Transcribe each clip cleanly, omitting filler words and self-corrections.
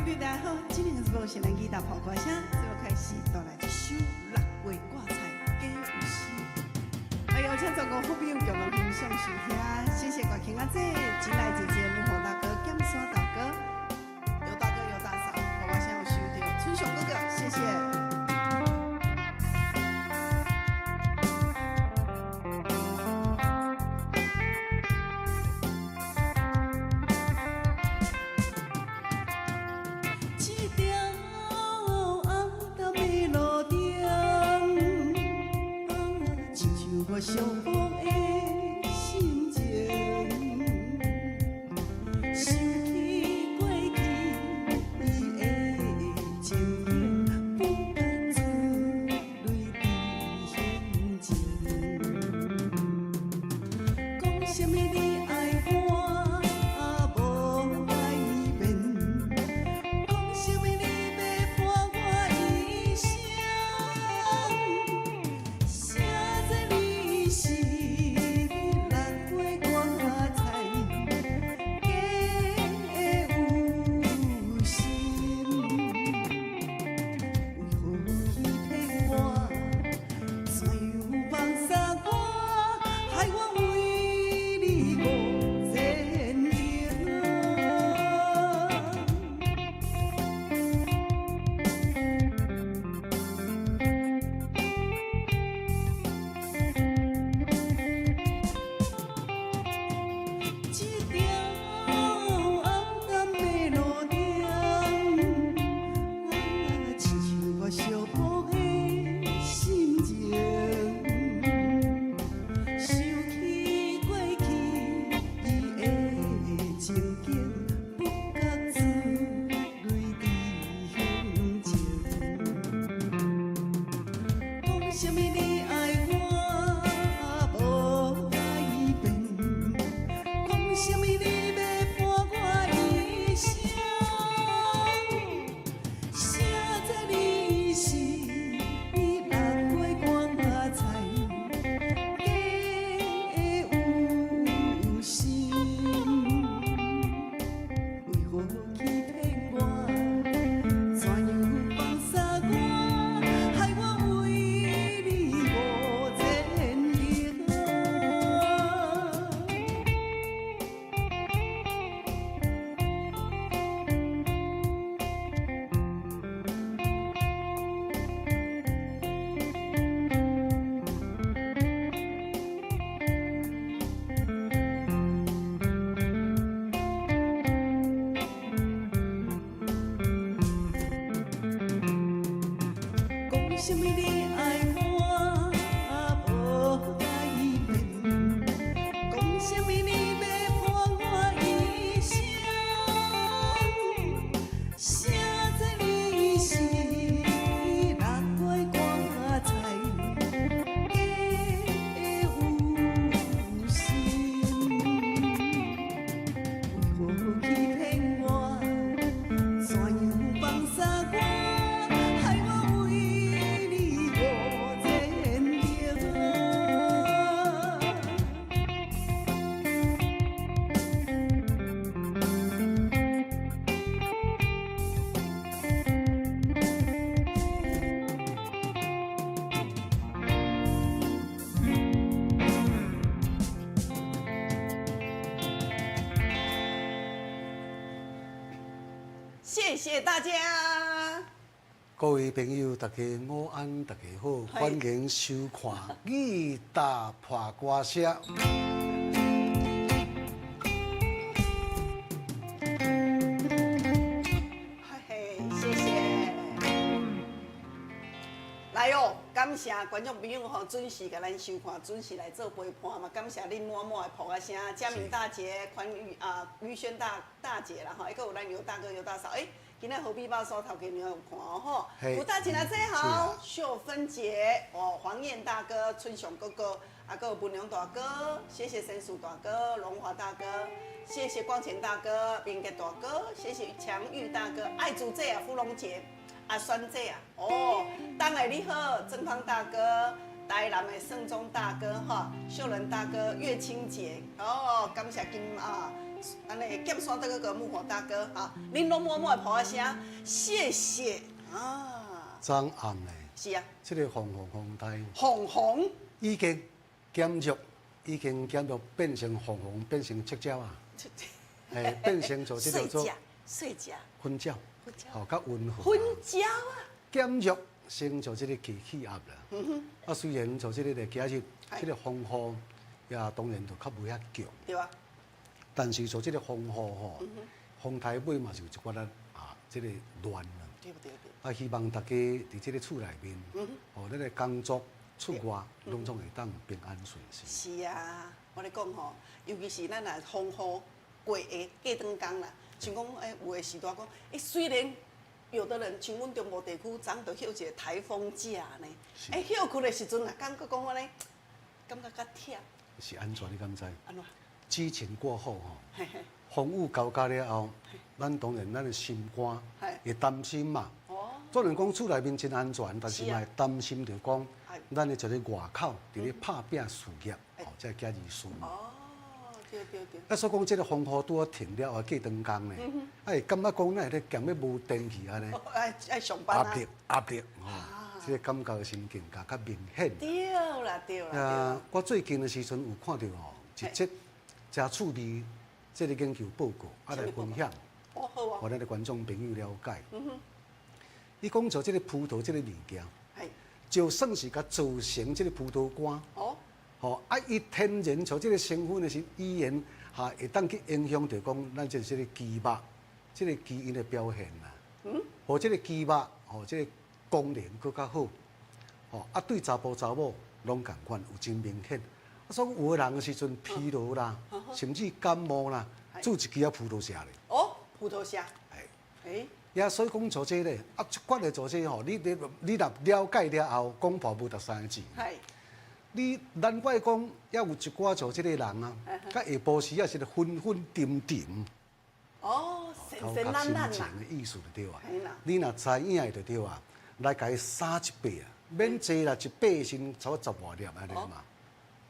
朋友大家好，今天的直播是咱吉他破歌声，这要開始帶來這首六月掛菜假有死。哎，邀請全國好朋友共同欣賞收聽，謝謝國慶阿姐、金來姐姐、木火大哥、劍山大哥、尤大哥、尤大嫂，婆婆聲有收到，春雄哥哥，謝謝。一條暗淡的路頂，親像我寂寞的心情。想起過去伊的情形，不覺出淚佇眼前。講啥物你愛我無改變，講啥物你欲伴我一生，誰知你是六月掛菜，假有心，為何欺騙我？怎樣放捨我？害我為你無前程。一條暗淡的路頂，親像我寂寞的心情。想起過去伊的情景，不覺出淚佇眼前。講啥物你愛我無改變，講啥物你欲伴我一生，誰知你是六月掛菜，假有心，為何欺騙我？怎樣放捨我？害我為你無前程。講啥物你愛我無改變，講啥物你欲伴我一生，誰知你是六月掛菜，假有心，為何欺騙我？怎樣放捨我？害我為你無前程。謝謝大家。各位朋友，大家午安，大家好，歡迎收看《義大破歌聲》。嘿，謝謝。來哦，感謝觀眾朋友吼準時共咱收看，準時來做陪伴嘛。感謝恁滿滿的噗仔聲，嘉明大姐、寬裕啊、玉軒大大姐啦吼，還閣有咱尤大哥、尤大嫂。欸，今仔何必報說頭家娘有看哦吼。吳大姐來這好，秀芬姐哦，黃燕大哥、春雄哥哥，啊，閣有文良大哥，謝謝沈樹大哥、龍華大哥，謝謝光前大哥、明傑大哥，謝謝強玉大哥、愛主姐啊、芙蓉姐。阿酸姐啊，哦，當愛你好，曾芳大哥，台南的盛忠大哥哈，秀仁大哥，月清姐，哦，感謝金啊，按呢劍山大哥哥、木火大哥哈，恁攏滿滿的噗仔聲，謝謝啊！昨暗咧，是啊，這個防風風台紅紅已經減弱，已經減弱變成紅紅，變成赤鳥啊！哎，變成做這個做細隻，粉鳥，吼，較溫和。粉鳥啊！減弱成做這個低氣壓啦。啊，雖然做這個咧，今日這個風雨也當然就較無遐強。對啊。但是做這個風雨吼，風台尾嘛是有一寡仔啊，這個亂啦。對對對。啊，希望大家佇這個厝內面，哦，咱的工作出外，攏總會當平安順遂。是啊，我咧講吼，尤其是咱若風雨過下過長工啦，像講欸，有的時段講，欸，雖然有的人像阮中部地區，昨就歇一個颱風假呢，欸，歇睏的時陣啊，感覺講按呢，感覺較忝。是按怎你敢知？按怎？激情過後吼，風雨交加了後，咱當然咱的心肝會擔心嘛。雖然講厝內面真安全，但是嘛會擔心著講，咱的一個外口佇咧拍拚事業，哦，這個囝兒孫。哦，對對對。啊，所以講這個風雨拄仔停了後，過長工呢，啊會感覺講咱會咧兼欲無電去按呢。愛愛上班啊。壓力壓力，吼，這個感覺心情較較明顯。對啦對啦。啊，我最近的時陣有看著吼，一則誠趣味，這個研究報告，啊來分享，哦好啊，予咱的觀眾朋友了解。伊講做這個葡萄這個物件，就算是共做成這個葡萄乾，吼啊，伊天然做這個成分的時，依然哈會當去影響著講咱這個肌肉，這個基因的表現啦。予這個肌肉，吼這個功能閣較好，吼啊對查埔查某攏仝款有真明顯。啊，所以有的人的時陣疲勞啦，甚至感冒啦，煮一支仔葡萄食咧。哦，葡萄食。欸。也所以講做這咧，啊，這款的做這吼，你你你若了解了後，講破無十三個字。你難怪講，猶有一寡做這個人啊，佮下晡時啊是昏昏沉沉。哦，神神懶懶啦。心情的意思就對啊。你若知影的就對啊，來共伊灑一擺啊，免濟啦，一擺先差不多十外粒按呢嘛。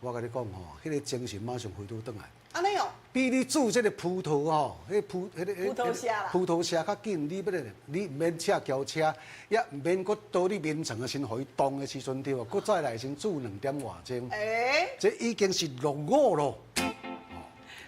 我共你講吼，彼個精神馬上回倒轉來。按呢哦。比你煮這個葡萄吼，彼個葡彼個葡萄蝦啦。葡萄蝦較緊，你欲你毋免車轎車，也毋免閣倒你眠床的時，予伊凍的時陣對無？閣再來先煮兩點外鐘。欸。這已經是落伍咯。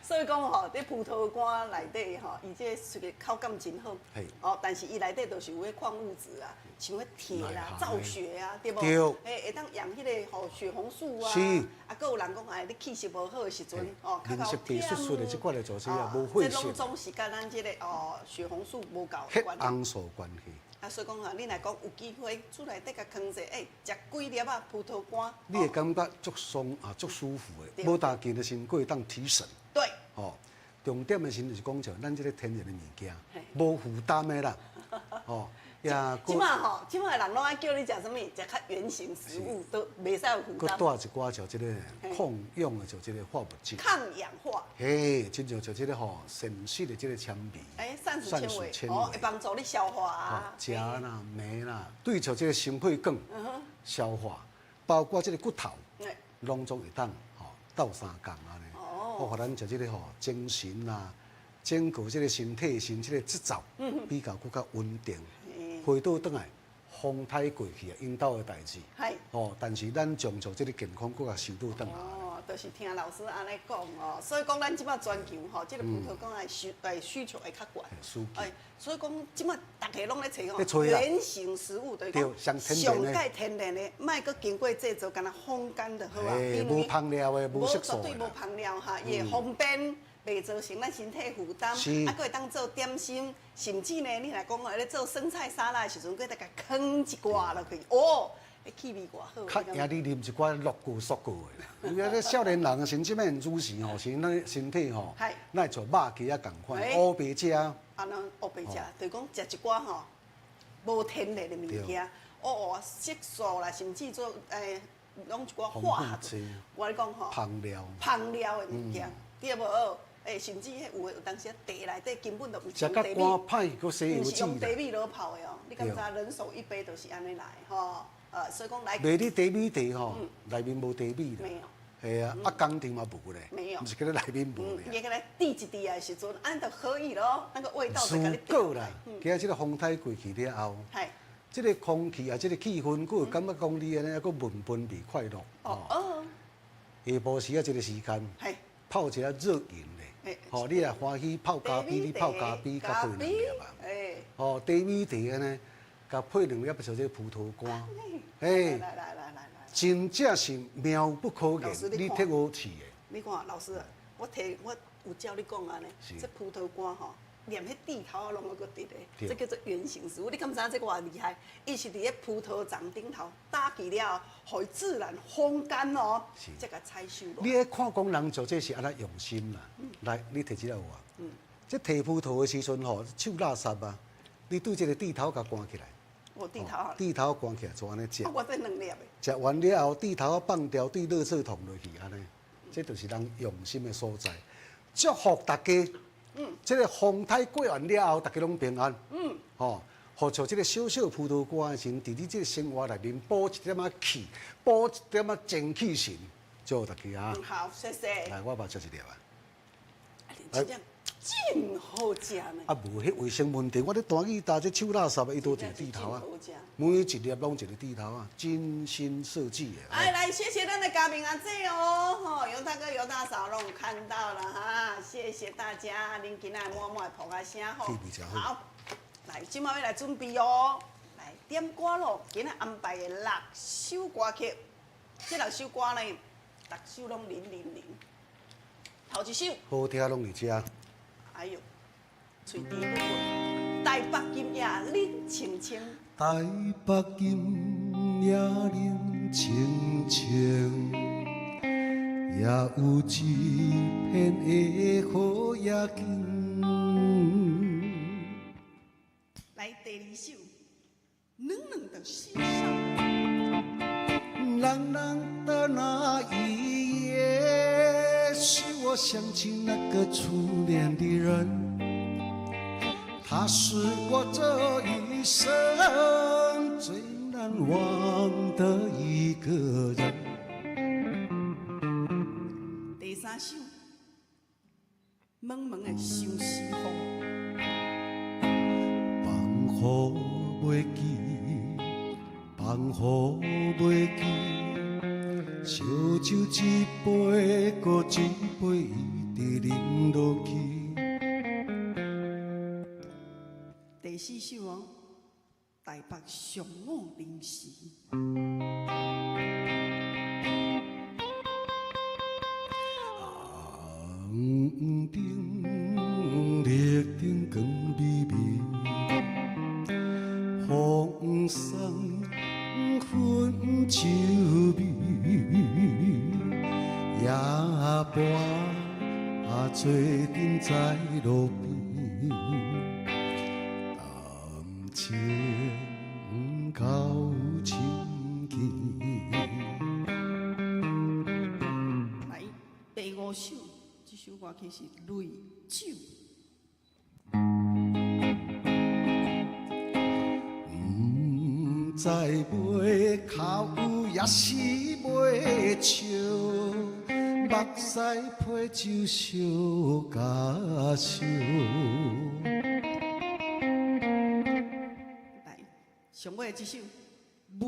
所以講吼，佇葡萄乾內底吼，伊這個口感真好。哦，但是伊內底就是有彼礦物質啊，像彼鐵啦、造血啊，對無？對。欸，會當養彼個吼血紅素啊。是。啊，閣有人講，哎，你氣色無好的時陣，哦，較面色白爍爍的，這款來做啥啊？無血這攏總是佮咱這個哦血紅素無夠血紅素關係。啊，所以講啊，你若講有機會厝內底共囥者，欸，食幾粒仔葡萄乾，你會感覺足爽啊，足舒服的，無大件的身閣會當提神。對。哦，重點的是就是講像咱這個天然的物件，無負擔的啦。哦，也。這馬吼，這馬的人攏愛叫你食啥物？食較原型食物都袂使有負擔。閣帶一寡像這個抗氧的，像這個化物質。抗氧化。嘿，親像像這個吼，膳食的這個纖維。欸，膳食纖維，哦，會幫助你消化啊。鉀啦、鎂啦，對像這個心血管、消化，包括這個骨頭，攏總會當吼鬥相共按呢。哦，予咱食這個吼精神啊，整個這個身體先這個節奏比較閣較穩定。回倒轉來，風颱過去啊，𪜶兜的代誌。哦，但是咱將做這個健康閣較收倒轉來。哦，就是聽老師按呢講哦，所以講咱這馬全球吼，這個葡萄乾的需求會較懸。哎，所以講這馬大家攏咧揣吼原型食物，就是講上蓋天然的，莫閣經過製造，敢若風乾就好啊。無香料的，無色素絕對無香料哈，伊會方便。袂造成咱身體負擔，啊，閣會當做點心，甚至呢，你若講哦，咧做生菜沙拉的時陣，閣得共囥一寡落去，哦，彼氣味偌好。較贏你啉一寡樂過雪過的啦。因為少年人甚至免主食吼，是咱身體吼，咱會像肉雞仔仝款，烏白食。啊，喏，烏白食，就是講食一寡吼，無天然的物件，哦，色素啦，甚至做欸，攏一寡化學，我咧講吼，香料，香料的物件，對無？欸，甚至彼有的有當時茶內底根本就毋是用茶米，毋是用茶米落泡的哦。你敢知人手一杯都是按呢來吼？所以講來。賣你茶米茶吼，內面無茶米啦。沒有。係啊，啊工廠嘛無咧，沒有，毋是叫咧內面無咧。伊個來滴一滴的時陣，按就可以咯，那個味道就共你。如果啦，今仔這個風颱過去了後，這個空氣啊，這個氣氛，閣會感覺講你按呢，閣悶氛袂快樂。哦哦。下晡時啊，這個時間，泡一下熱飲咧，吼，你若歡喜泡咖啡，你泡咖啡佮配兩粒啊。哦，茶米茶按呢，佮配兩粒像這個葡萄乾。來來來來來。真正是妙不可言，你替我試的。你看，老師，我提我有照你講按呢，這葡萄乾吼，連彼蒂頭攏閣佇咧，這叫做原型食物。你敢知影這偌厲害？伊是佇咧葡萄欉頂頭打起了後，予伊自然風乾哦，才共採收落。你咧看講人做這是按怎用心啦？來，你提這個有啊？這提葡萄的時陣吼，手垃圾啊，你對這個蒂頭共關起來。我蒂頭，蒂頭關起來做按呢食。我這兩粒的。食完了後，蒂頭放掉，對垃圾桶落去按呢，這就是人用心的所在。祝福大家，這個風颱過完了後，大家攏平安。吼，予像這個小小葡萄乾的時陣，佇你這個生活內面補一點仔氣，補一點仔精氣神，祝福大家啊！好，謝謝。來，我嘛食一粒啊。啊，真真好食呢！啊，無彼衛生問題，我咧單去擔這手垃圾，伊都一個蒂頭啊，每一粒攏一個蒂頭啊，精心設計的。哎，來，謝謝咱的嘉明阿姐哦，吼，尤大哥、尤大嫂攏有看到了哈，謝謝大家，恁今仔滿滿的噗仔聲吼。好，來，這擺欲來準備哦，來點歌咯，今仔安排的六首歌曲，這六首歌呢，六首攏零零零，頭一首。好聽攏佇遮。哎喲，喙甜蜜蜜，台北今夜冷清清。台北今夜冷清清，也有一片的好夜景。來第二首，冷冷的心上。冷冷的那一夜，使我想起那個初戀的人，他是我這一生最難忘的一個人。第三首，蒙蒙的相思雨。放雨袂記，放雨袂記，燒酒一杯閣一杯，一直飲落去。第四首哦，台北上午零時。紅燈綠燈光微微，風送分秋味，夜半做陣在路邊，談情到深更。來，第五首，這首歌曲是《淚酒》。毋知袂哭抑是袂笑，目屎批酒相加烧。來，上尾這首《霧》。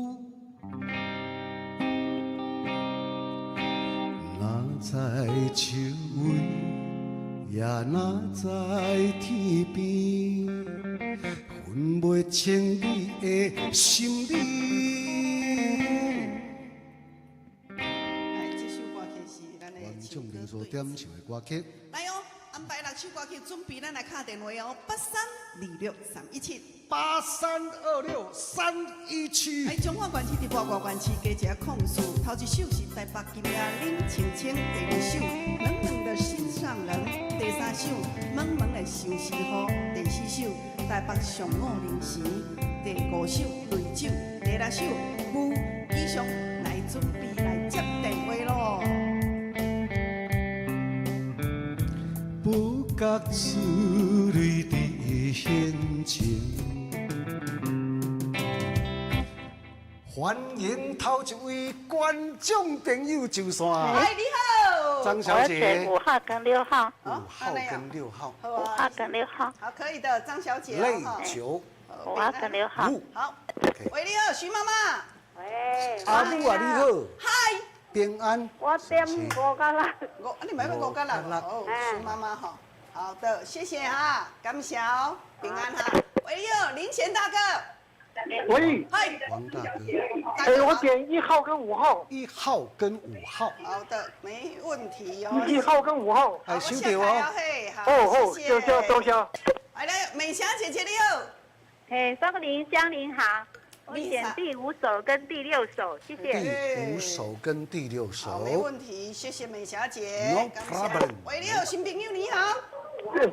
若在樹尾，也若在天邊，分袂清你的心理。來，這首歌曲是咱的觀眾朋友點唱的歌曲。來哦，安排六首歌曲，準備咱來敲電話哦，8326317。 8326317。哎，彰化縣市直播外縣市加一个控訴，頭一首是台北今夜冷清清，第二首冷冷的心上人，第三首蒙蒙的相思雨，第四首台北上午零時，第五首淚酒，第六首霧。以上來準備來接電話囉。不覺思淚佇眼前，煩歡迎頭一位觀眾朋友上線。哎，你好，張小姐。 5號跟6號。5號跟6號。5號跟6號。好，可以的，張小姐。內九。5號跟6號。好。喂，你好，徐媽媽。喂。阿母啊，你好。嗨。平安。我點五加六。五，你買個五加六。哦，徐媽媽哈。好的，謝謝哈，感謝哦，平安哈。喂，你好，林賢大哥。喂，嗨，王大哥。哎，我點1號跟5號。 1號跟5號。好的，沒問題哦。 1號跟5號。哎，收到哦。好，哦，謝謝，多謝。來來，美霞姐姐你好。嘿，雙林香林好。我選第五首跟第六首，謝謝。第五首跟第六首。好，沒問題，謝謝美霞姐。 No problem。喂，你好，新朋友你好。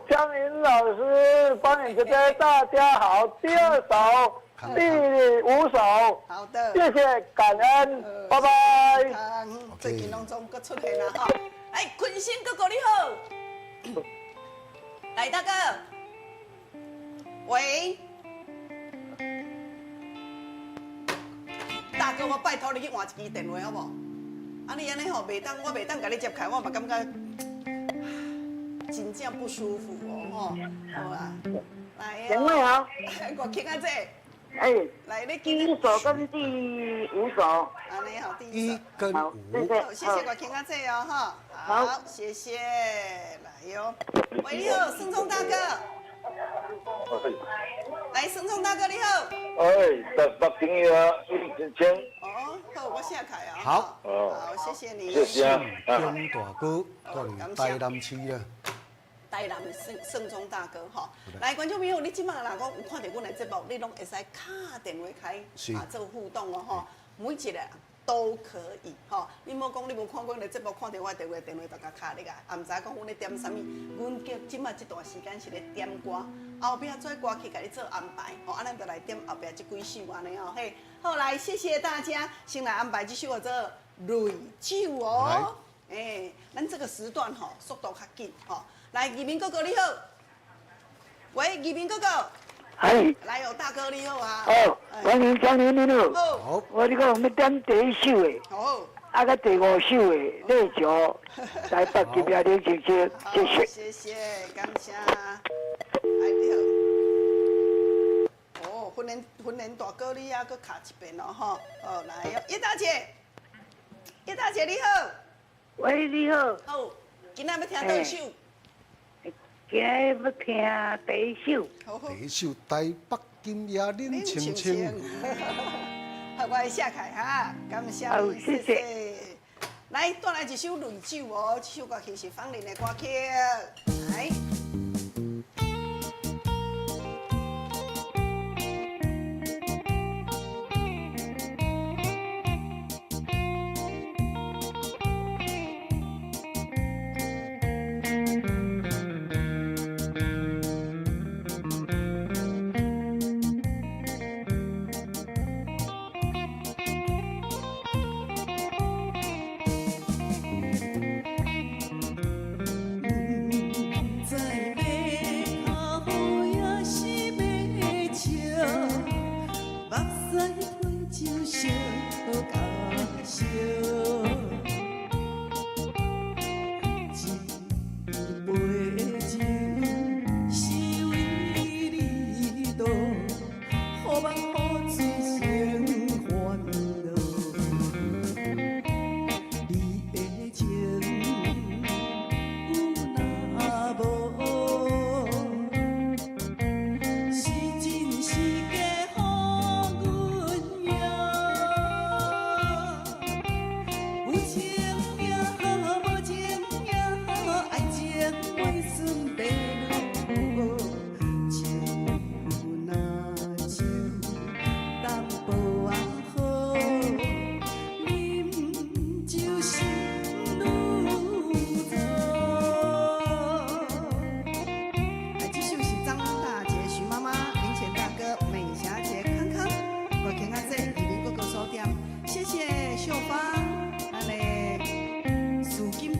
江林老師，芳穎姐姐，大家好。第二首，第五首。好的。謝謝，感恩，拜拜。最近攏總閣出現啦吼。哎，坤生哥哥你好。來，大哥。喂。大哥，我拜託你去換一支電話好無？啊，你按呢吼，袂當，我袂當共你接起來，我嘛感覺真正不舒服哦，吼，好啊，來兩位好，我傾下這，哎，來，你第一首跟第五首，啊，你好，第一跟五，好，謝謝我傾下這哦，哈，好，謝謝，來喲，喂，你好，盛聰大哥，來，盛聰大哥你好，哎，台北朋友一千。哦，好，我寫開啊。好，好，謝謝你。謝謝啊。鍾大哥，住台南市啦。台南盛盛聰大哥吼，來，觀眾朋友，你這擺若講有看著阮的節目，你攏會使敲電話開啊做互動哦吼，每一個人都可以吼。你莫講你無看阮的節目，看著我的電話，電話就共敲你啊，也毋知影講阮咧點啥物。阮叫這擺這段時間是咧點歌，後壁做歌曲共你做安排，吼，啊，咱就來點後壁這幾首按呢吼嘿。好，來，謝謝大家，先來安排這首叫做《淚酒》哦。欸，咱這個時段吼，速度較緊吼。來，義民哥哥你好，喂，義民哥哥，哎，來哦，大哥你好啊。哦，歡迎光臨你好。好，我你講欲點第一首的，好。啊，佮第五首的淚酒，台北今夜冷清清，謝謝。謝謝，感謝。哎，你好。哦，訓練訓練大哥你還閣卡一遍哦，吼。哦，來，葉大姐，葉大姐你好。喂，你好。好，今仔欲聽佗首？今仔欲聽第一首。第一首台北今夜冷清清。好，我來寫開哈，感謝你，謝謝。來，帶來一首淚酒哦，這首歌曲是方玲的歌曲，來。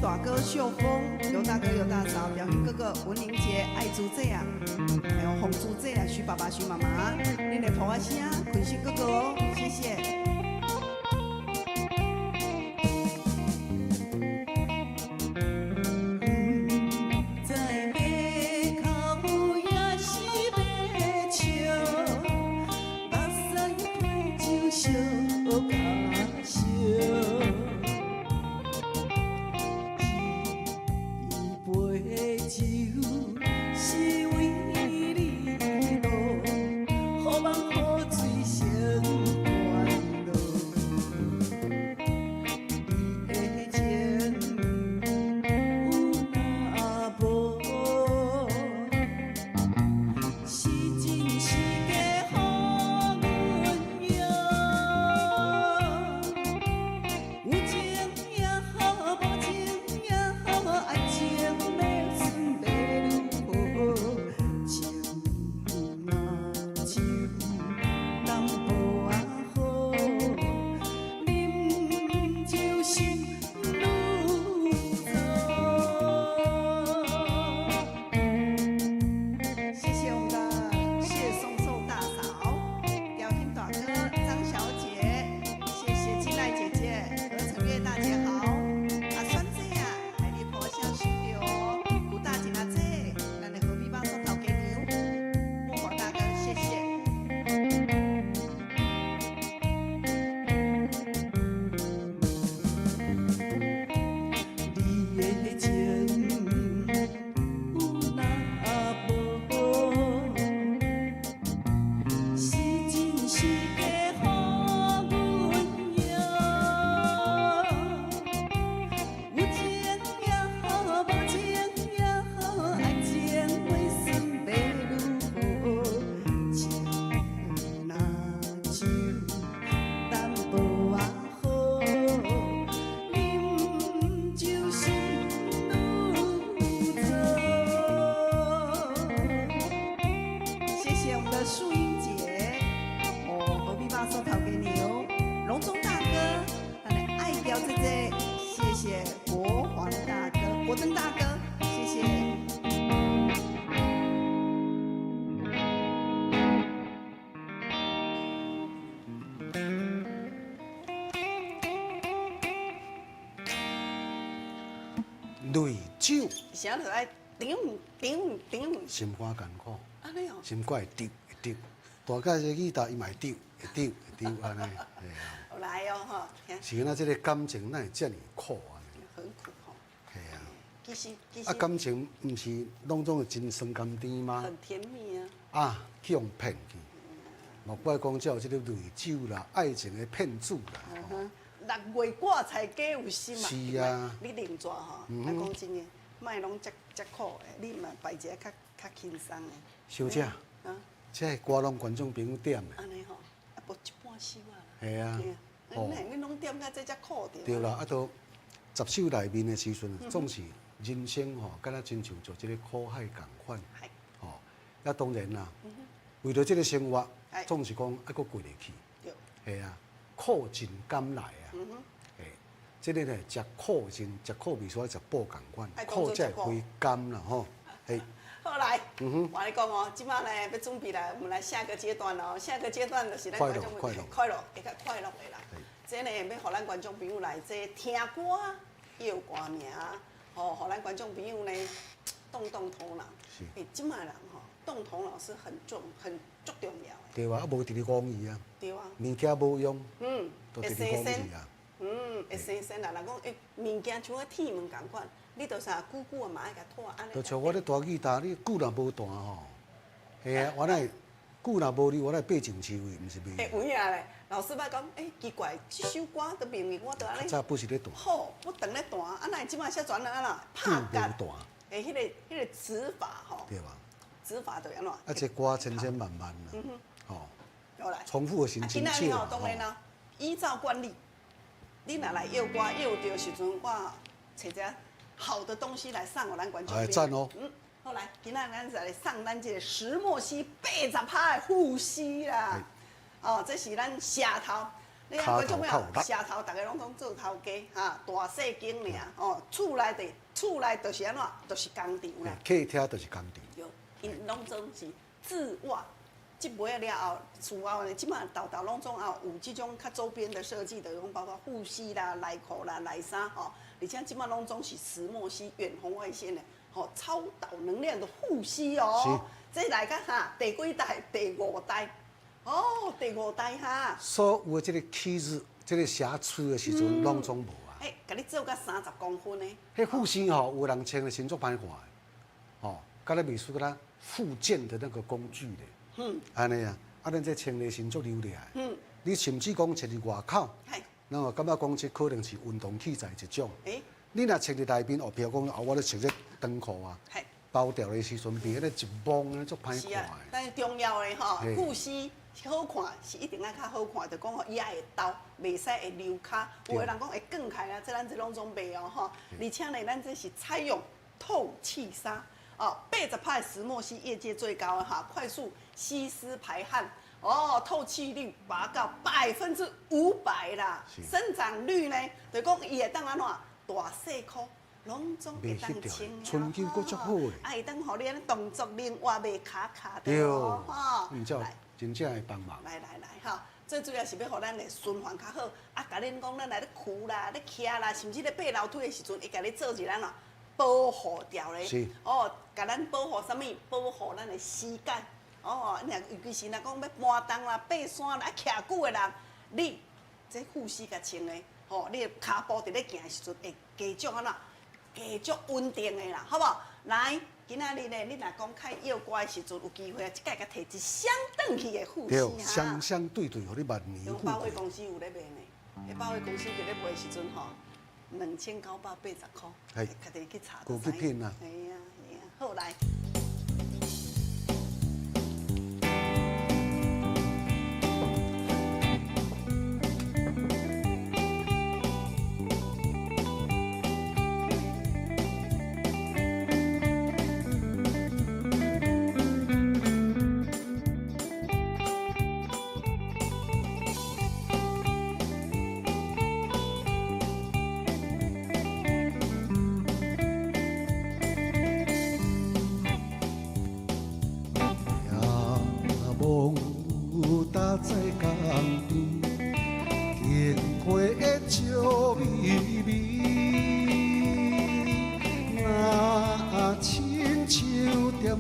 大哥秀峰，尤大哥、尤大嫂，表兄哥哥文玲姐、爱珠姐啊，還有紅珠姐啊，徐爸爸、徐媽媽，恁的抱仔聲，坤生哥哥哦，謝謝。淚酒。啥就愛頂頂頂。心肝艱苦。按呢哦。心肝會丟會丟，大概這吉他伊嘛會丟會丟會丟按呢，嘿啊。來哦吼。是啊，這个感情哪會遮爾苦按呢？很苦吼。嘿啊。其實其實。啊，感情毋是攏總會真酸甘甜嗎？很甜蜜啊。啊，去予騙去，莫怪講才有這个淚酒啦，愛情的騙子啦。六月掛菜假有心嘛？是啊。你認做吼，啊講真的，莫攏遮遮苦的，你嘛排一个較較輕鬆的。小姐，啊，這个歌攏觀眾朋友點的。按呢吼，啊無一半首啊。係啊。哦。你你攏點甲這遮苦著。對啦，啊都十首內面的時陣，總是人生吼，敢若親像做這个苦海仝款。係。吼，啊當然啦，為著這个生活，總是講愛閣過會去。對。係啊。苦盡甘來啊！嘿，這个呢，食苦盡，食苦味所愛食補仝款，苦才會回甘啦吼。嘿，好來，我來講哦，這擺呢欲準備來，我們來下個階段哦。下個階段就是咱觀眾快樂，快樂，會較快樂的啦。這呢欲予咱觀眾朋友來這聽歌、唱歌名，吼，予咱觀眾朋友呢動動頭腦。是。欸，這擺人吼，動頭腦是很重、很足重要的。對啊，啊無直直講伊啊。對啊。物件無用。都會直直講伊啊。會生生啦。人講欸，物件像個鐵門仝款，你著啥久久嘛愛共拖按呢。就像我咧彈吉他，你鼓若無彈吼，嘿啊，我來鼓若無你，我來爬上市位，毋是袂。欸，有影咧，老師捌講，欸，奇怪，這首歌都明明我都按呢。較早不是咧彈。好，不當咧彈，啊，哪會這擺寫轉啊啦？鼓無彈。欸，彼个指法吼。對吧？指法就按怎？啊，這歌千千萬萬啦，吼。好來。重複的心真少。啊，當然啦，依照慣例，你若來唱歌唱著時陣，我揣一好的東西來送予咱觀眾。哎，讚哦。好來，今仔咱就來送咱這个石墨烯80%的護膝啦。哦，這是咱社頭，你看觀眾朋友，社頭逐个攏總做頭家，哈，大細間爾，哦，厝內底，厝內就是按怎，就是工廠啦。客廳就是工廠。對，𪜶攏總是自挖。這買了後，厝後呢，這馬沓沓攏總有這種較周邊的設計的，講包括護膝啦、內褲啦、內衫吼，而且這馬攏總是石墨烯遠紅外線的，吼，超導能量的護膝哦。這來講哈，第幾代？第五代。哦，第五代哈。所有的這个氣質、這个瑕疵的時陣，攏總無啊。欸，共你做到30公分呢。彼護膝吼，有人穿的真足歹看的，吼，敢若袂輸敢若復健的那個工具咧。按呢啊，啊，咱這穿的身足流利。你甚至講穿佇外口，咱嘛感覺講這可能是運動器材一種。你若穿佇內面，哦，譬如講，哦，我咧穿這長褲啊，包掉的時陣，變彼個一摸，足歹看的。但是重要的吼，護膝好看是一定愛較好看，就講吼伊愛會兜，袂使會溜跤。有的人講會卷開啦，這咱這攏總袂哦吼。而且呢，咱這是採用透氣紗。哦，80%石墨烯，業界最高哈，快速吸濕排汗，哦，透氣率達到500%啦，生長率呢，就講伊會當按怎，大細箍攏總會當穿。春秋閣足好的。啊，會當予你按呢動作靈活，袂卡卡的。對，吼，毋才真正會幫忙。來來來，哈，最主要是欲予咱的循環較好，啊，共恁講，咱來咧扶啦、咧徛啦，甚至咧爬樓梯的時陣，會共你做一個按怎？保護掉咧，哦，共咱保護啥物？保護咱的膝蓋。哦，你若尤其是若講欲搬重啦、爬山啦、啊徛久的人，你這護膝共穿的，吼，你的跤步佇咧行的時陣會加足按怎？加足穩定的啦，好無？來，今仔日咧，你若講較藥歌的時陣，有機會啊，這擺共提一箱轉去的護膝對，雙雙對對，予你萬年富貴。百貨公司有咧賣呢，彼百貨公司佇咧賣的時陣吼。2980塊，家己去查。高級品啊！嘿啊嘿啊，好來。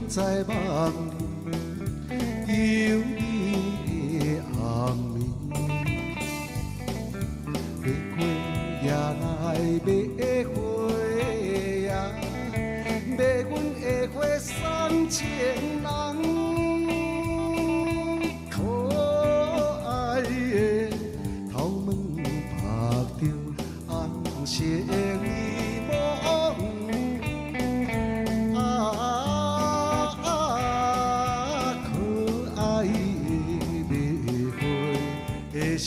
在夢裡，有你的暗暝。欲過夜來欲花呀，欲阮的花送情人。可愛的頭毛縛著紅線夢。啊，可愛的蜜花的小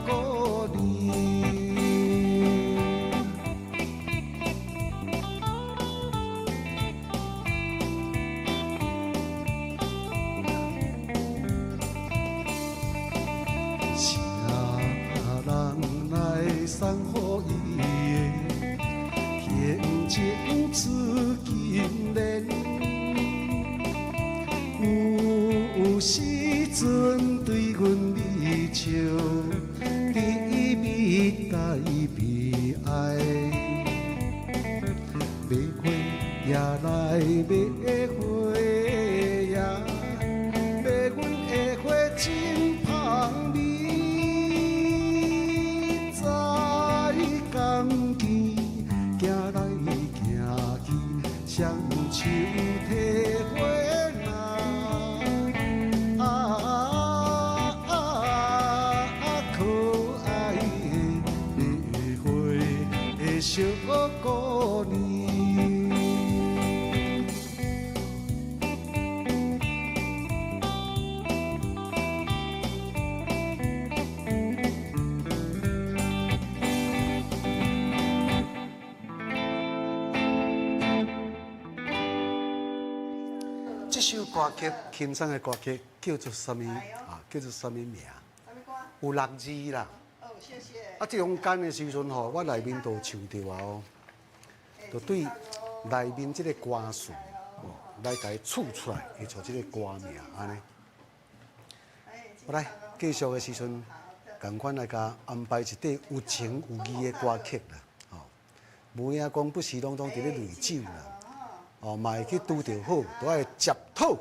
姑娘。啥人來送予伊的情情似金蓮？有時陣對阮微笑，甜蜜帶悲哀。欲花也來欲花呀，欲阮的花真芳味。在江边行來行去，雙手提花籃。啊，可愛的蜜花的小姑娘。這首歌曲，輕鬆的歌曲，叫做啥物啊？叫做啥物名？有六字啦。哦，謝謝。啊，這中間的時陣吼，我內面就唱著啊哦，就對內面這個歌詞哦，來共伊唱出來，會像這個歌名按呢。我來繼續的時陣，仝款來共安排一塊有情有義的歌曲啦。吼，無影講不時攏總佇咧濾酒啦。哦，嘛會去拄著好，都愛食土，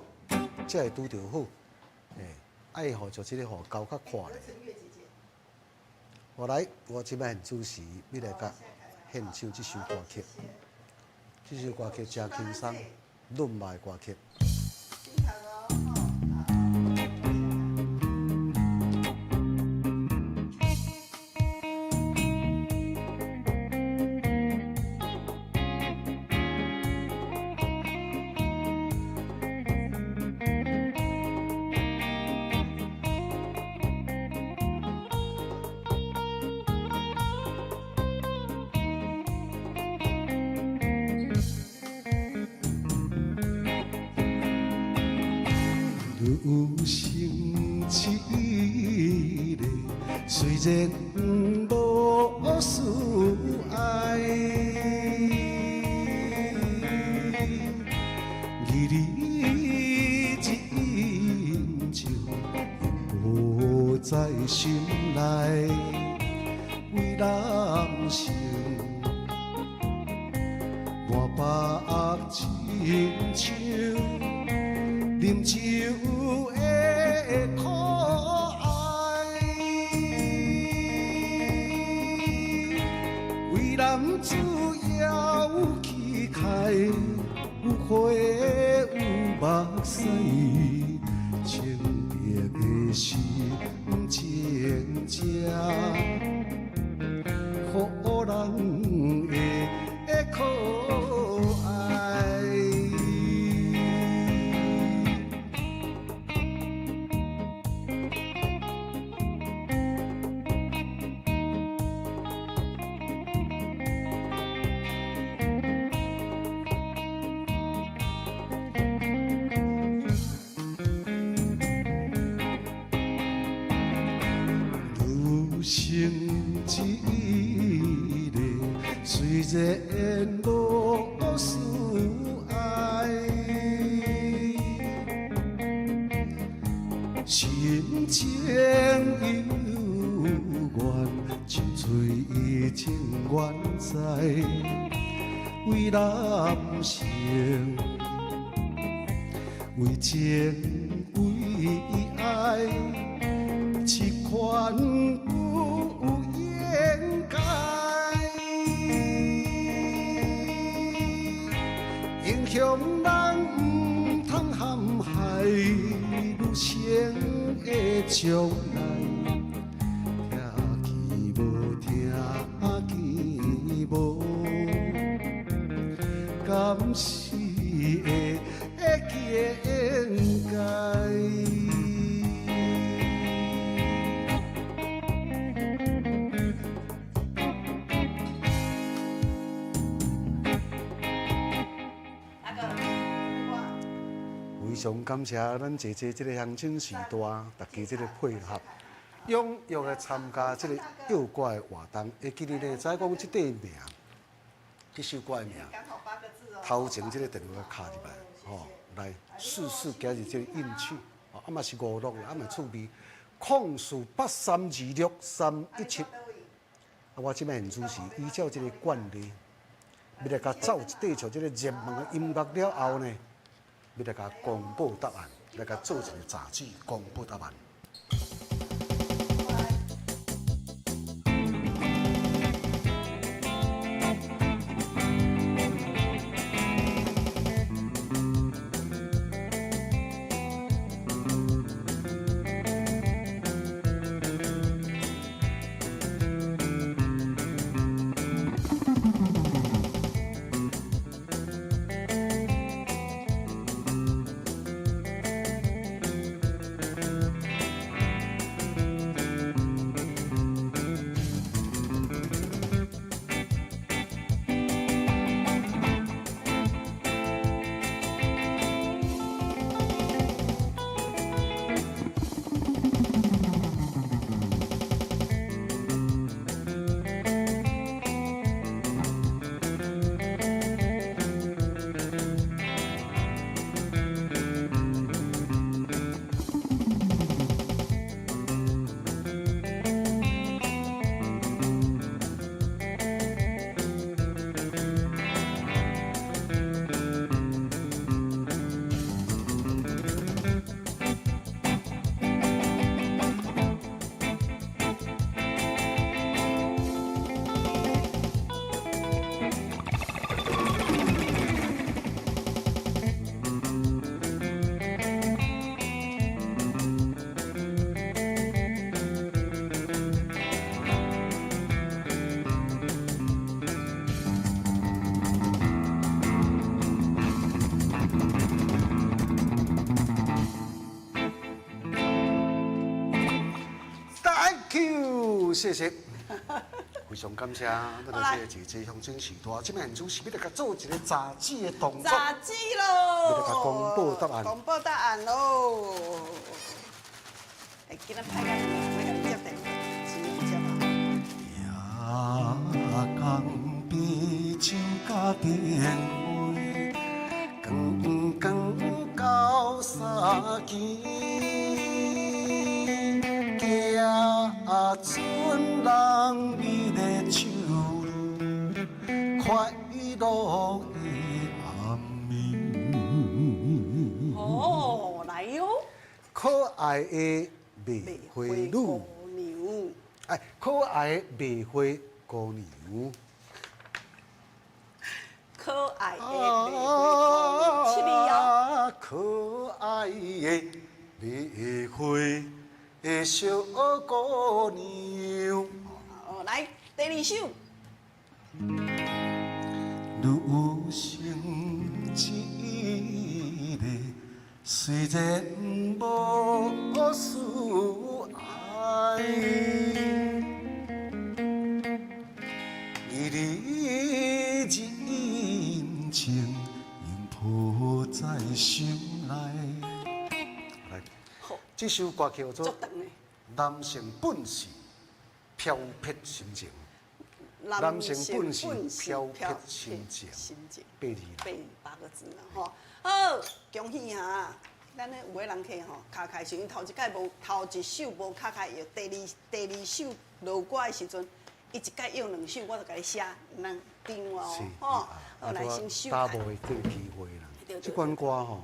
才會拄著好。欸，愛予就這個予交較闊咧。我來，我這擺很主持，欲來共獻唱這首歌曲。這首歌曲誠輕鬆，浪漫的歌曲。有成一個，雖然無相愛，義理真情無在心內，為男性滿腹親像啉酒的可愛，為男子也有氣概，有花有目屎，清白的心情這，予人的可愛。女生一個，雖然無相愛，深情猶原，深錘情願在，為男性為情為愛，這款不應該。英雄人毋通陷害女性的將來，聽見無？聽見無？敢是會見解？大哥，非常感謝咱姐姐這個鄉親序大，大家這個配合，踴躍來參加這個唱歌的活動。會記得呢，知講這塊名，這首歌的名，頭前這個電話敲入來，吼，來試試今日這個運氣，啊嘛是娛樂啦，啊嘛趣味。0483263117。啊，我這擺現主是依照這個慣例，欲來共奏一塊像這個熱門的音樂了後呢，欲來共公布答案，來共做一個雜誌公布答案。Thank you，謝謝，非常感謝咱這個姐姐鄉親序大，這擺現主是欲來共做一個雜誌的動作，雜誌咯，欲來共公布答案，公布答案咯。欸，今仔歹甲兩個人欲共你接電話，真有接啊。夜江邊酒家電話，光光到三更。行船人美麗手快樂的暗暝。哦，來喲！可愛的賣花女，哎，可愛的賣花姑娘。可愛的賣花姑娘，七字哦。可愛的賣花的小姑娘。哦，來第二首。女性一個，雖然無事愛，日日真情仍抱在心內。來，這首歌叫做《男性本是飄撇心情》。男性本是飄撇心情，八字，八個字啦吼。好，恭喜哈！咱咧有的人客吼，敲開時，頭一擺無，頭一首無敲開藥，第二首落歌的時陣，伊一擺用兩首，我就共伊寫兩張哦，吼，好來先收。打無的這個機會啦。這款歌吼，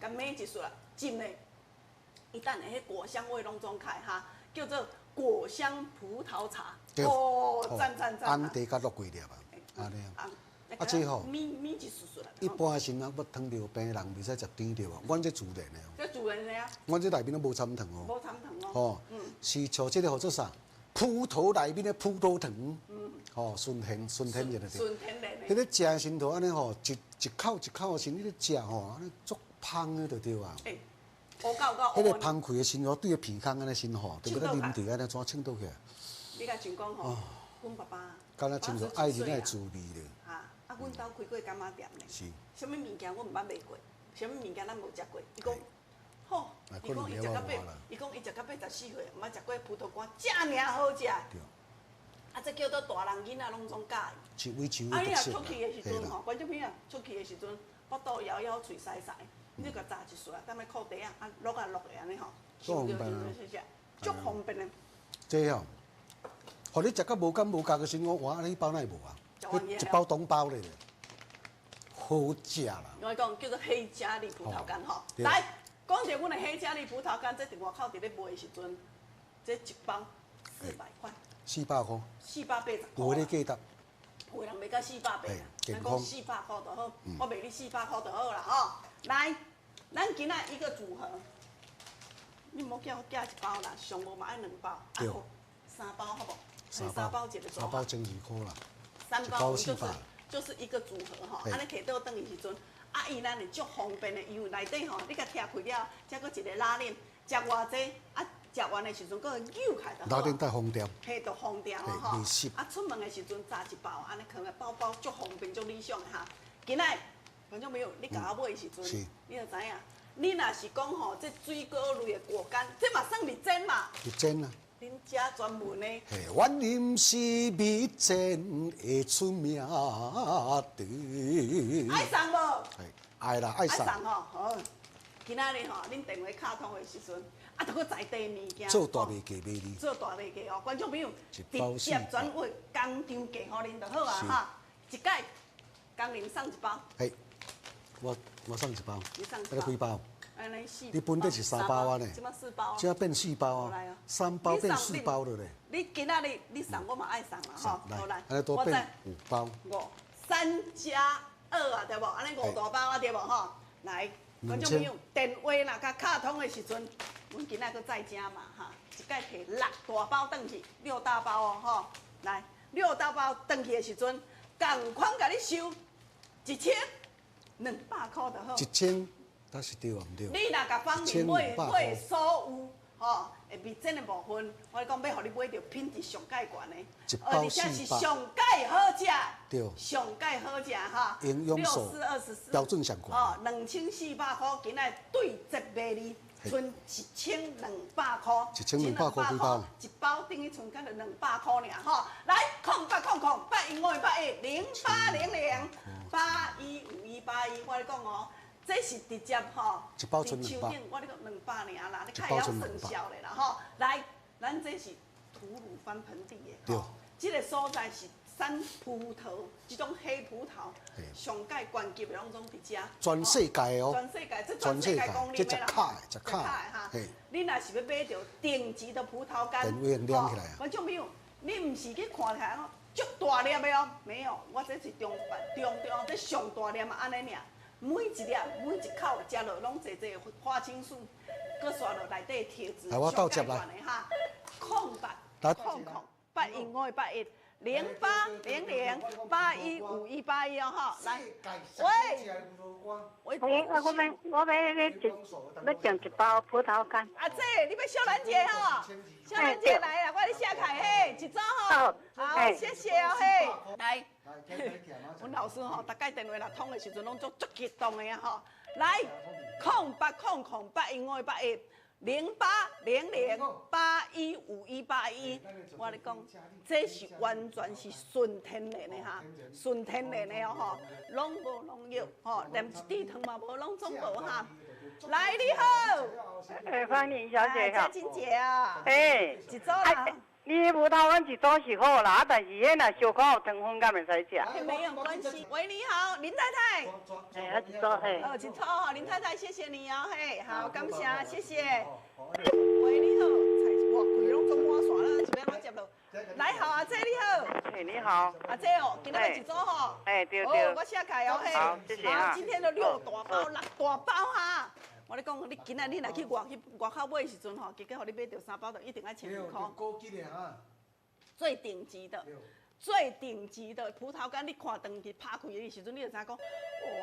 共抿一撮啦，浸咧，伊等下彼果香味攏總開哈，叫做果香葡萄茶。哦，讚讚讚！紅茶佮落幾粒啊，按呢啊。啊，這吼，抿抿一撮撮啦。一般時陣啊，欲糖尿病的人袂使食甜著無？阮這自然的哦。這自然的啊。阮這內面攏無摻糖哦。無摻糖哦。吼，是像這個號做啥？葡萄內面的葡萄糖。吼，純天純天然的。純天然的。彼個食的時陣按呢吼，一一口一口的時，你咧食吼，按呢足芳的就對啊。欸，烏夠夠。彼個芳開的時陣，對個鼻孔按呢先吼，就欲啉著按呢怎清倒起來。你共像講吼，阮爸爸。敢若親像愛人的滋味咧。哈，啊，阮兜開過柑仔店咧。是。啥物物件阮毋捌賣過，啥物物件咱無食過。伊講，吼，伊講伊食到八，伊講伊食到84歲，毋捌食過葡萄乾，遮爾好食。對。啊，這叫做大人囡仔攏總佮意。一位一位啊，你若出去的時陣吼，觀眾朋友出去的時陣，腹肚枵枵，喙澀澀，你共炸一撮，踮咧褲袋仔，啊，落啊落的按呢吼，足方便啊，足方便的。這吼，予你食甲無感無覺的時，我哇，你包哪會無啊？一包當包咧，好食啦。我講叫做黑加利葡萄乾吼，來，講著阮的黑加利葡萄乾，這佇外口佇咧賣的時陣，這一包400塊。 400塊。 480塊。有咧價值。有的人賣到480，咱講四百塊就好，我賣你四百塊就好啦吼。來，咱今仔一個組合，你莫叫我寄一包啦，上無嘛愛兩包，啊好，三包好無？三包一個三包12塊啦。三包就是一個組合吼，按呢提倒轉去時陣，啊伊咱會足方便的，因為內底吼，你共拆開了，才閣一個拉鏈，食偌濟啊？食完的時陣，閣扭開就好。拉鏈帶封掉。嘿，就封掉吼。啊，出門的時陣紮一包，按呢囥佇包包，足方便，足理想的哈。今仔觀眾朋友，你共我買的時陣，你就知影，你若是講吼，這水果類的果乾，這嘛算蜜餞嘛？蜜餞啊。恁遮專門的。嘿，阮毋是蜜餞會出名的。愛送無？愛啦，愛送。愛送吼，好。今仔日吼，恁電話敲通的時陣，啊，著閣在地物件。做大賣價賣你。做大賣價哦，觀眾朋友，直接轉為工廠價予恁就好啊哈。一擺，工人送一包。嘿，我送一包。你送一包。這幾包？你本底是三包啊呢？這擺四包。這變四包啊！三包變四包了咧。你今仔日你送我嘛愛送啊吼，好來，我再五包。五三加二啊，對無？按呢五大包啊，對無吼？來，觀眾朋友，電話若共敲通的時陣，阮今仔閣再加嘛哈，一擺提六大包轉去，六大包哦吼。來，六大包轉去的時陣，仝款共你收1200塊就好。1000。那是對啊，毋對。你若共芳玲買買所有吼，會蜜餞的部分，我講欲予你買著品質上蓋懸的，而且是上蓋好食，對，上蓋好食哈。營養素6424標準上懸。哦，2400塊，今仔對折賣你，賰1200塊。1200塊幾包？一包等於賰敢若200塊爾吼。來，0800 081 0800 815181，我咧講哦。這是直接吼，佇樹頂，我咧講200爾啦，你較會曉算數咧啦吼。來，咱這是吐魯番盆地的，吼，這個所在是產葡萄，這種黑葡萄，上蓋懸級的攏總佇遮。全世界哦。全世界，這全世界公認的啦。這食卡的，食卡的哈。你若是欲買著頂級的葡萄乾，電話連起來啊。觀眾朋友，你毋是去看起來足大粒的哦，沒有，我這是中中中，這上大粒嘛按呢爾。每一粒、每一口食落，攏濟濟花青素，閣煞落內底鐵質，來，我倒接來。哈，0800 00 81 0800 815181哦，吼，來，喂，喂，我欲訂一包葡萄乾。阿姐，你欲小蘭姐吼？小蘭姐來啦，我咧寫開嘿，一組吼，好，謝謝哦嘿，來。阮老師吼，逐擺電話若通的時陣，攏足足激動的啊吼！來，0800 081 0800 815181，我咧講，這是完全是純天然的哈，純天然的哦吼，攏無農藥吼，連一滴糖嘛無，攏總無哈。來，你好，芳玲小姐好，嘉金姐啊，欸，一組啦。你彼葡萄乾一組是好啦，啊，但是彼若小可有糖分，敢會使食？沒有關係。喂，你好，林太太。嘿，啊一組嘿。哦，一組吼，林太太，謝謝你哦，嘿，好，感謝，謝謝。喂，你好，哇，規個攏總滿線啦，是欲按怎接落？來好，阿姐你好。嘿，你好。阿姐哦，今仔欲一組吼。哎，對對。我寫開哦，嘿。好，謝謝啊。今天的六大包、六大包哈。我咧講，你今仔你若去外去外口買的時陣吼，結果予你買著三包，就一定愛12箍。高級的哈。最頂級的，最頂級的葡萄乾，你看當去拍開的時陣，你就知影講，哦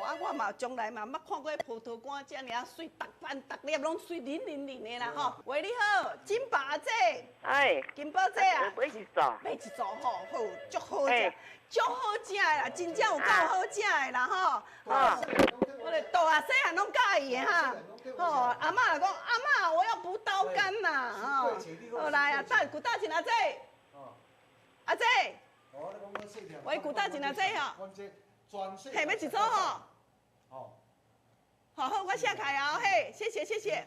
啊，我嘛從來嘛毋捌看過葡萄乾遮爾仔媠，逐瓣逐粒攏媠腍腍腍的啦吼。喂，你好，金寶阿姐。哎。金寶姐啊。買一組。買一組吼，好，足好食，足好食的啦，真正有夠好食的啦吼。我咧大啊細漢攏佮意的哈。吼，阿嬤就講，阿嬤，我要葡萄乾呐，吼。好來啊，等古大錢阿姐。阿姐。喂，古大錢阿姐吼。嘿，欲一組吼。好好，我寫開啊，嘿，謝謝謝謝。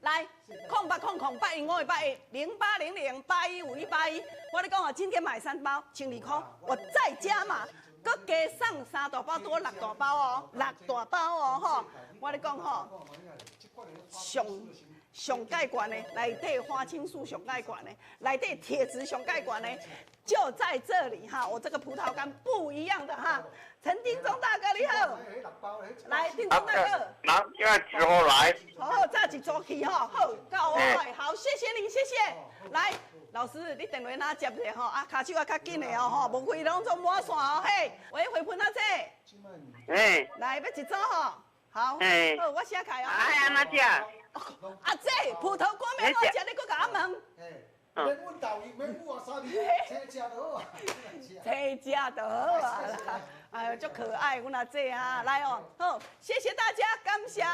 來，0800815810，0800815181。我咧講哦，今天買三包，12箍，我再加碼，閣加送三大包，多六大包哦，六大包哦，吼。我咧講吼，上上蓋懸的，內底花青素上蓋懸的，內底鐵質上蓋懸的，就在這裡哈。我這個葡萄乾不一樣的哈。陳丁忠大哥你好，來丁忠大哥，那今日之後來，好好早一組去吼，好，夠我來，好，謝謝你，謝謝。來，老師，你電話哪接者吼？啊，跤手啊較緊的哦吼，無開攏總滿線哦嘿。喂，回噴阿姐，哎，來欲一組吼，好，好，我寫開哦。哎，按怎食？阿姐，葡萄乾欲按怎食？你閣共我問。免阮豆伊，免阮三字，青食就好啊。青食就好啊啦，哎呦，足可愛，阮阿姐啊，來哦，好，謝謝大家，感謝。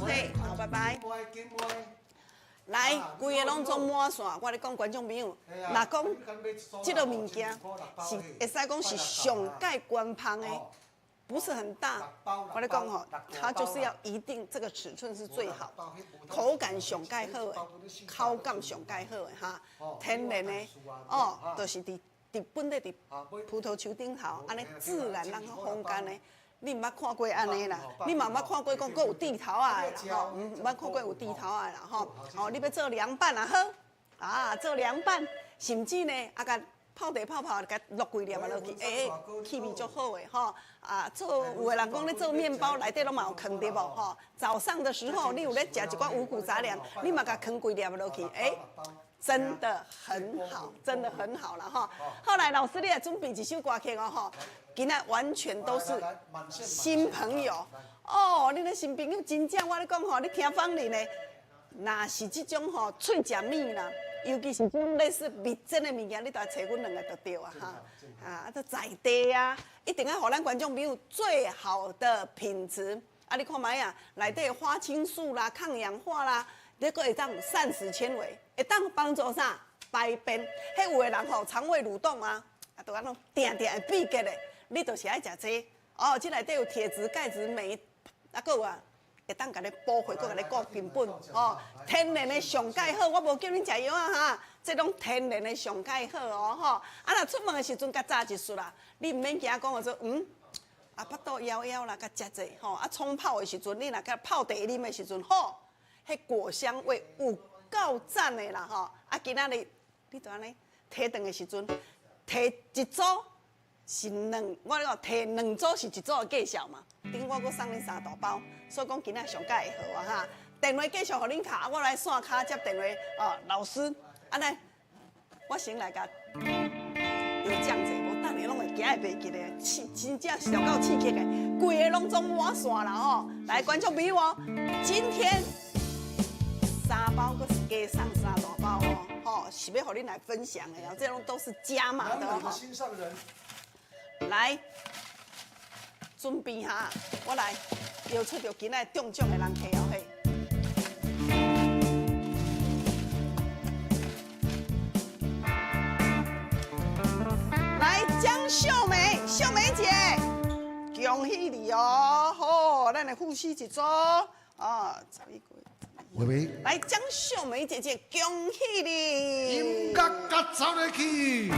嘿，好，拜拜。來，規个攏總滿線，我咧講觀眾朋友，若講這个物件是會使講是上蓋懸芳的。不是很大，我咧講吼，它就是要一定這個尺寸是最好，口感上蓋好的，口感上蓋好的哈，天然的哦，就是佇佇本地佇葡萄樹頂頭，按呢自然讓它風乾的。你毋捌看過按呢啦，你嘛毋捌看過講閣有蒂頭仔的啦吼，毋捌看過有蒂頭仔的啦吼。哦，你欲做涼拌也好，啊，做涼拌，甚至呢，啊，共泡茶泡泡，共落幾粒仔落去，欸，氣味足好的吼。啊，做有的人講咧做麵包內底攏嘛有囥著無吼。早上的時候，你有咧食一寡五穀雜糧，你嘛共囥幾粒落去，欸，真的很好，真的很好啦吼。後來老師你來準備一首歌曲哦吼，今仔完全都是新朋友哦，你的新朋友真正我咧講吼，你聽芳齡的，若是這種吼喙食物啦。尤其是這種類似蜜餞的物件，你著愛揣阮兩個就對啊哈！啊，這在地啊，一定愛予咱觀眾朋友最好的品質。啊，你看覓啊，內底花青素啦、抗氧化啦，你閣會當膳食纖維，會當幫助啥排便。彼有的人吼腸胃蠕動啊，啊，就按怎定定會秘結的，你就是愛食這個。哦，這內底有鐵質、鈣質、鎂，啊，閣有啊。會當共你補血，閣共你顧根本，哦，天然的上蓋好，我無叫恁食藥啊哈，這攏天然的上蓋好哦吼。啊，若出門的時陣，共紮一束啦，你毋免驚講說，嗯，啊，腹肚枵枵啦，共食者吼。啊，沖泡的時陣，你若共泡茶啉的時陣，吼，彼果香味有夠讚的啦吼。啊，今仔日你就按呢提轉的時陣，提一組是兩，我咧講提兩組是一組的價數嘛。頂我閣送恁三大包，所以講今仔上蓋會好啊哈。電話繼續予恁敲，我來線跤接電話哦。老師，按呢，我先來共藥講者，無等下攏會驚會袂記得，刺真正是有夠刺激的，規个攏總滿線啦吼。來，觀眾朋友哦，今天三包閣是加送三大包哦，吼，是欲予恁來分享的哦，這攏都是加碼的吼。心上人，來。準備哈，我來搖出著今仔中獎的人客哦嘿。來江秀梅，秀梅姐，恭喜你哦！好，咱的護膝一組，哦，11個月。喂喂。來，江秀梅姐姐，恭喜你！音樂甲走入去。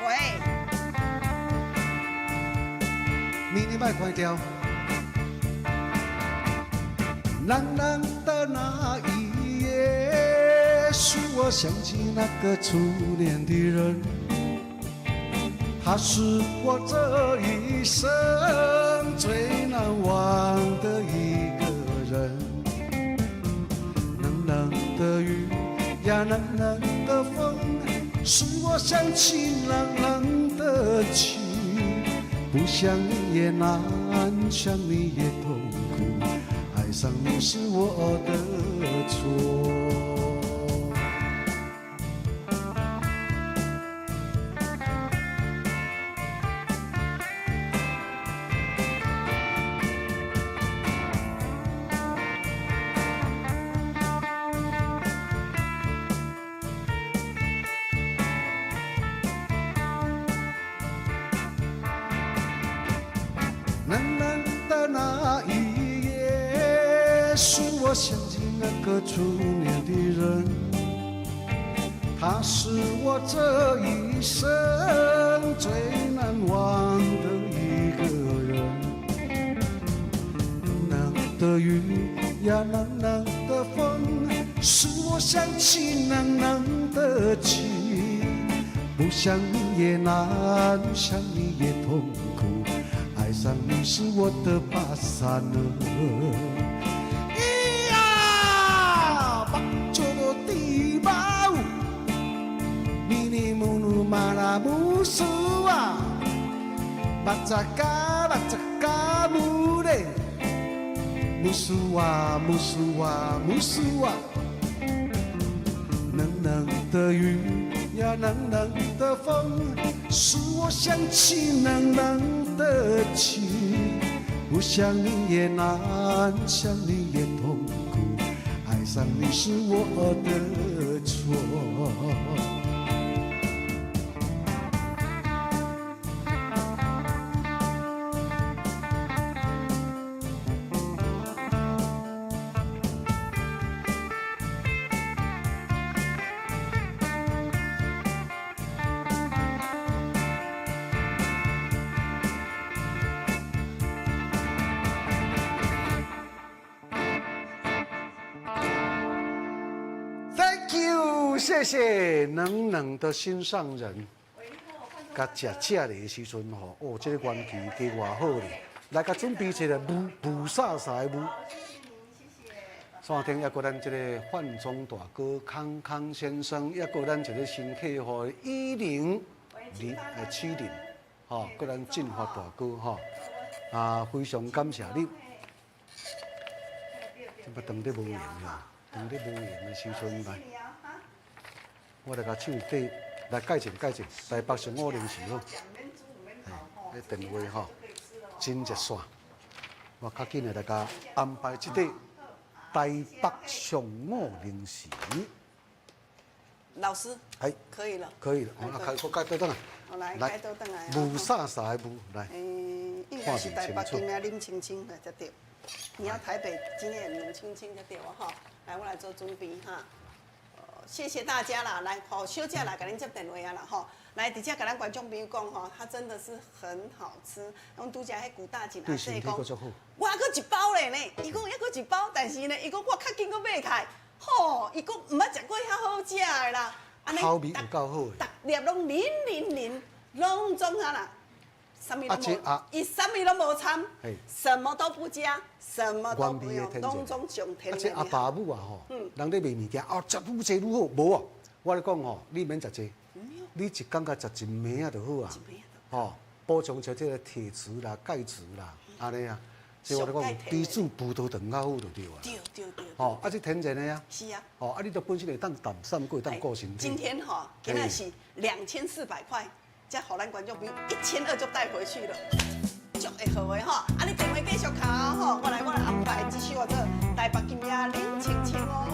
喂。你你莫關掉。冷冷的那一夜，使我想起那個初戀的人，他是我這一生最難忘的一個人。冷冷的雨呀，冷冷的風，使我想起冷冷的情，不想你也難，想你也痛苦。愛上你是我的錯。冷冷的那一夜，使我想起那個初戀的人，他是我這一生最難忘的一個人。冷冷的雨呀，冷冷的風，使我想起冷冷的情，不想你也難，想你也痛苦，愛上你是我的巴薩勒。馬拉姆蘇啊，巴扎嘎巴扎嘎姆嘞，姆蘇啊姆蘇啊姆蘇啊，冷冷的雨呀，冷冷的風，使我想起冷冷的情，不想你也難，想你也痛苦，愛上你是我的錯。謝謝冷冷的心上人，佮食食的時陣吼，哦，這個元氣加偌好咧！來，佮準備一個霧霧煞煞的霧。山頂抑閣咱這個范莊大哥康康先生，抑閣咱一個新客戶10270，吼，閣咱進發大哥吼，啊，非常感謝你。這擺當得無閒啦，當得無閒的時陣來。我來共手底來改進改進，台北上五零四好，嘿，那電話吼真熱線，我較緊的來共安排這個台北上午零時。老師，哎，可以了，可以了，我開我開倒轉來，來開倒轉來，霧煞煞的霧來，應該是台北今仔冷清清的才對，你要台北今天冷清清才對哦哈，來我來做準備哈。謝謝大家啦，來，好，小姐來，共恁接電話啊啦，吼，來，直接共咱觀眾朋友講吼，它真的是很好吃。阮拄才彼古大錦阿伯講，我還閣一包咧呢，伊講還閣一包，但是呢，伊講我較緊閣買開，吼，伊講毋捌食過遐好食的啦，口味有夠好的，逐粒攏腍腍腍，攏總啥啦，啥物攏無，伊啥物攏無摻，什麼都不加，什麼都不用，攏總上天然。啊，這阿爸母啊吼，人咧賣物件，哦，食愈濟愈好，無啊，我咧講吼，你免食濟，你一工共食一暝仔就好啊，吼，補充這個鐵質啦、鈣質啦，按呢啊，所以我咧講，比煮葡萄糖較好就對啊。對對對。吼，啊，這天然的啊。是啊。吼，啊，你都本身會當淡散，閣會當顧身體。今天吼，今仔是2400塊。才予咱觀眾朋友1200就帶回去了，足會好的吼。啊，你電話繼續敲吼，我來安排這首叫做《台北今夜冷清清》哦。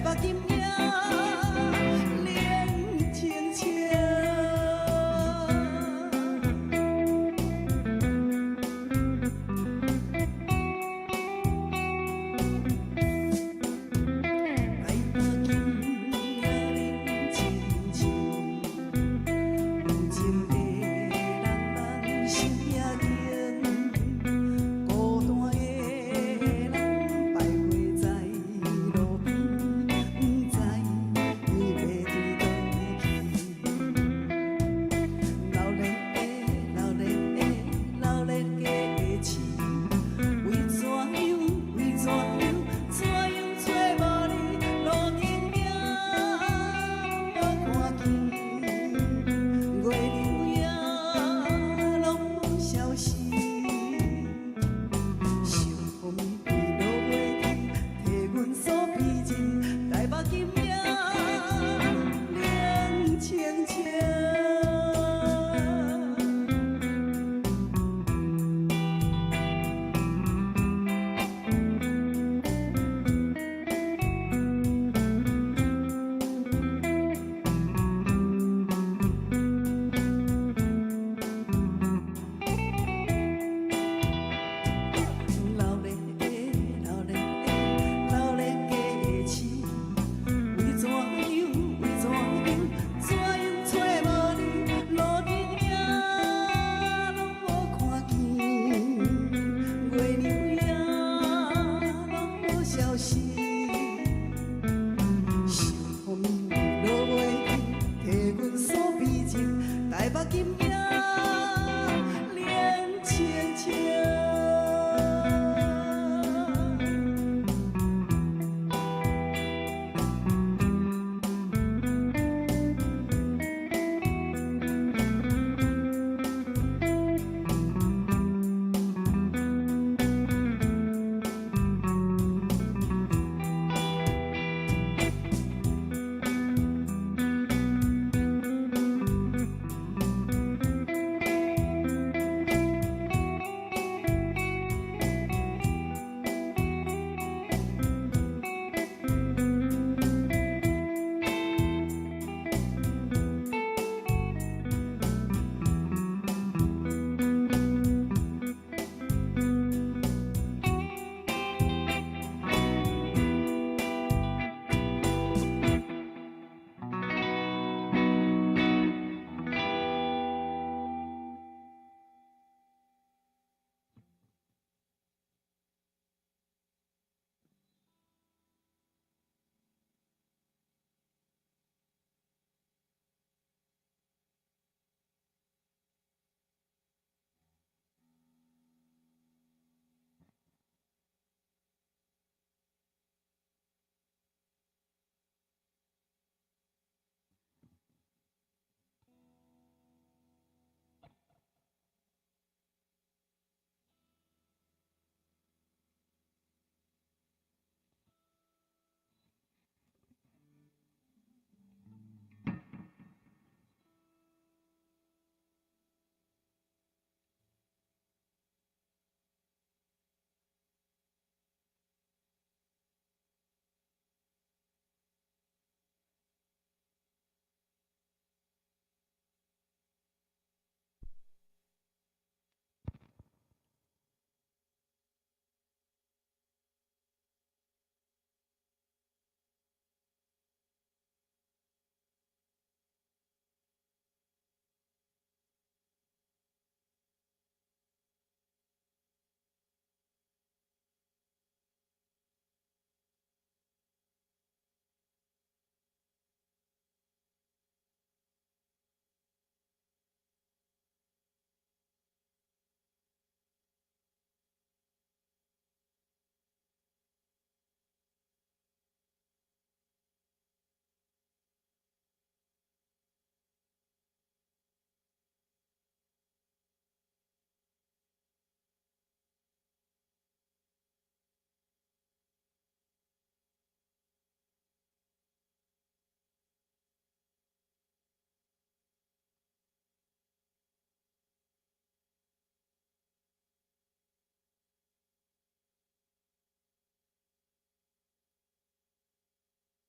台北金影冷清清。台北金影冷清清，有情的人人心也坚，孤单的人徘徊在路边，不知伊欲对佗位去。闹热的，闹热的，闹热的市，为怎样？为怎样？怎样找无你？路灯影无看见，月亮影拢无消息。想予暝暝落袂去，提阮锁边人，台北金影冷清清。闹热的，闹热的，闹热的市，为怎样？为怎样？怎样找无你？路灯影拢无看见，月亮影拢无消息。想予暝暝落袂去，提阮锁边情，台北金影。